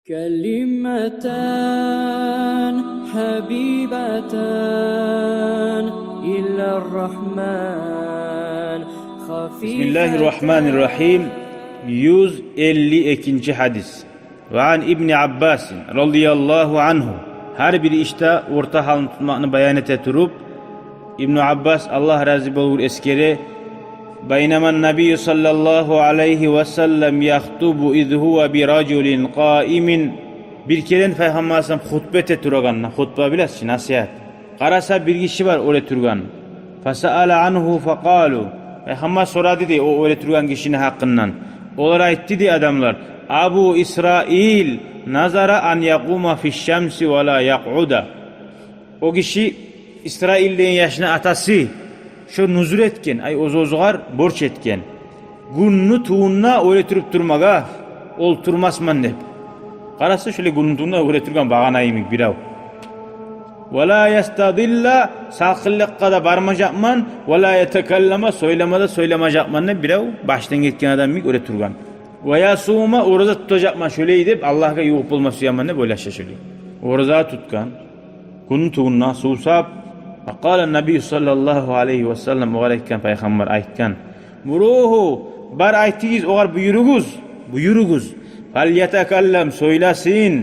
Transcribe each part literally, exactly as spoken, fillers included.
كلمتان حبيبتان إلى الرحمن خفيفتان. Бисмиллагьи ррагьмани ррагьим. Юз элли экинчи гьадис. Ва ан ибни Аббасин радияллагьу ангьу. Гьар бир ишде орта гьалны тутмакъны баян эте туруп, Ибну Аббас, Аллагь рази болгъур, эсгере: بينما النبي صلى الله عليه وسلم يخطب إذ هو برجل قائم. Бир керен Пайхаммар алайгьиссалам хутба эте турагъанда, хутба билесиз чи, насигьат. Къараса, бир гиши бар оьре тургъан. فسأل عنه فقالوا. Пайхаммар сорады дей о оьре тургъан гишини гьакъындан. Олар айтды дей, адамлар: أبو إسرائيل نذر أن يقوم في الشمس ولا يقعد. О гиши, Исраил деген яшны атасы, шо нюзюр этген, ай, оьз-оьзюгер борч этген, гюнню тувунда оьре туруп турмагъа, олтурмасман деп. Къараса, шолай гюнню тувунда оьре тургъан багъана йимик бирев. ولا يستظل, салкъынлыкъгъа да бармажакъман, ولا يتكلم, сёйлеме де сёйлемежекмен деп бирев, башдан гетген адам йимик оьре тургъан. ويصوم, ораза тутажакъман шолай деп, Аллагьгъа ювукъ болма сюемен деп ойлаша шолай. Ораза тутгъан. Гюнню тувунда сувсап, فقال النبي صلى الله عليه وسلم, огъар айтгъан Пайхаммар, айтгъан: مروه, бар айтыгъыз, огъар буюругъуз, буюругъуз. فليتكلم, сёйлесин.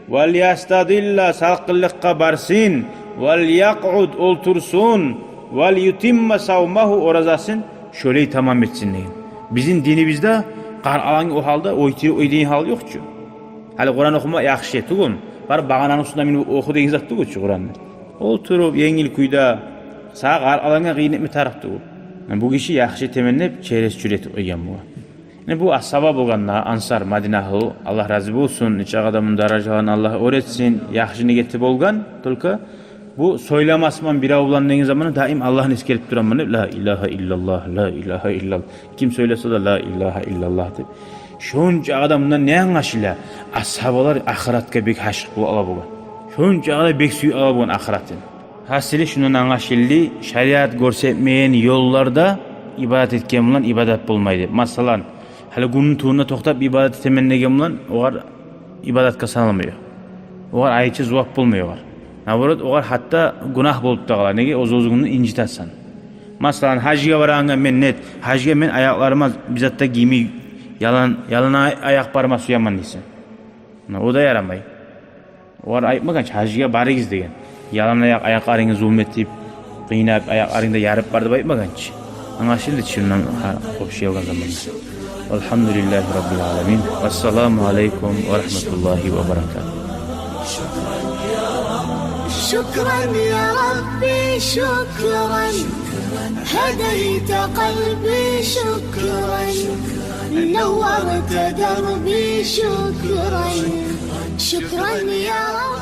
وليستظل, салкъынлыкъгъа барсын. وليقعد, олтурсун. وليتم صومه, оразасын шолай тамам этсин деген. Бизин динибизде къар алгъан о гьалда оьтюрюп, оьтюрюп гьал ёкъ чу. Гьали Къуран охума яхшы тюгюл, бар багъананы уьстюне минип оху деген зат тюгюл чю Къуранны. Олтуруп, енгил кюйде, сагъа къар алгъангъа къыйын этме тарыкъ тюгюл. Бу гиши яхшы этемен деп, через чур этип къойгъан бугъар. Яни бу асгьаба болгъан да, ансар, Мадина агьлу, Аллагь рази болсун, нечакъы адамны даражаларын Аллагь оьр этсин, яхшы ниети болгъан, только бу сёйлемасман бирев булан деген заманда даим Аллагьны эсгерип тураман деп, لا إله إلا الله, لا إله إلا الله. Ким сёйлесе де, لا إله إلا الله деп. Шонча адамдан не англашыла? Асгьабалар ахыратгъа бек гьашыкъ бола болгъан. Шонча адам бек сюе болгъан ахыратын. Гьасили, шундан англашылды, шариат гёрсетмеген ёлларда ибадат этген булан ибадат болмай деп. Масала, гьали гюнню тувунда токътап ибадат этемен деген булан огъар ибадатгъа саналмай о. Огъар айрыча зувап болмай огъар. Наоборот, огъар гьатта гюнагь болуп да къала. Неге? Оьз-оьзюнгню инжитесен. Масала, гьажгъа барагъангъа мен нет, гьажгъа мен аякъларыма бир зат да гиймей, ялан, ялан ай-, аякъ барма сюемен дейсен. О да ярамай. Огъар айтмагъан чы гьажгъа барыгъыз деген. Ялан аякъ, аякъларынгны зулму этип, къыйнап, аякъларынгны да ярып бар деп айтмагъан чы. Англашылды чы шундан, гьа, къошуп алгъан заманда. والحمد لله رب العالمين. والسلام عليكم ورحمة الله وبركاته. شكرا يا ربي، شكرا. هديت قلبي، شكرا. نورت دربي، شكرا. شكرا يا رب.